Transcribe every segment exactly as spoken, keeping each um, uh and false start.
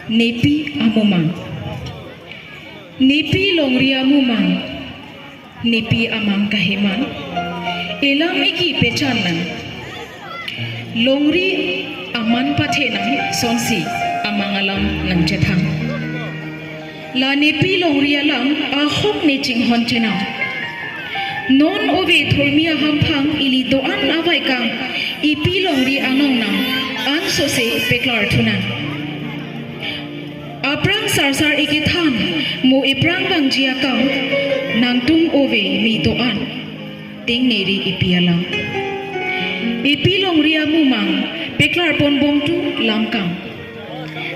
Nepi amumang. Nepi longri amumang. Nepi amang kaheman. Elam eki pechan nang. Longri aman pathe nang sonsi amang alam nangchethang. La nepi longri alam ahok ne chinghon chenam. Non ove thurmi ahamphang ili do-an avaikang ipi longri anong nang ansose peklar thunang. Aphrang sarsar ikethan mo iphrang vangji akam nangtum ove mi do-an. Ting neri ipi alam. Ipi longri amumang peklar pon bom tu lamkam.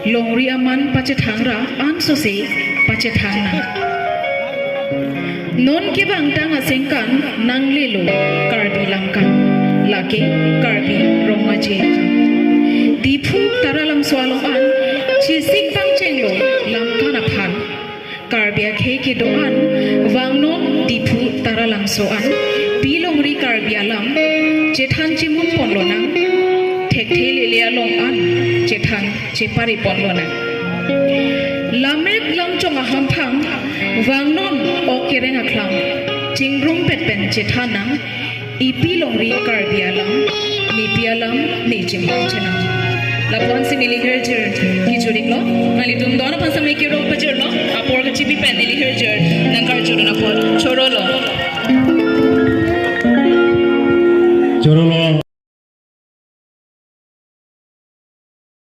Longri aman pachethang ra ansose pachethang nang. Non kevangtang asengkan nanglelo Karbi lamkam. Lake Karbi Rong Aje. Diphu Taralangso along an chisik pangchenglo lamkam aphan. Karbi akhei kedo-an vangnon Diphu Taralangso an pi longri Karbi alam chethan chimun ponlo nang. Thekthe lele along an chethan chepari ponlo nang. Lamret lamchong ahamphang vangnon ok kereng akhlam chingrum pet pen chethan nang. Ipi longri Karbi alam, nepi alam ne chinghon chenam. Lapuan si neli hirjir kejutdunlo, nanglitum don aphan samai kero pajirlo, apor kachipi pen neli hirjir nangkarjudun apot. Chorolo. Chorolo.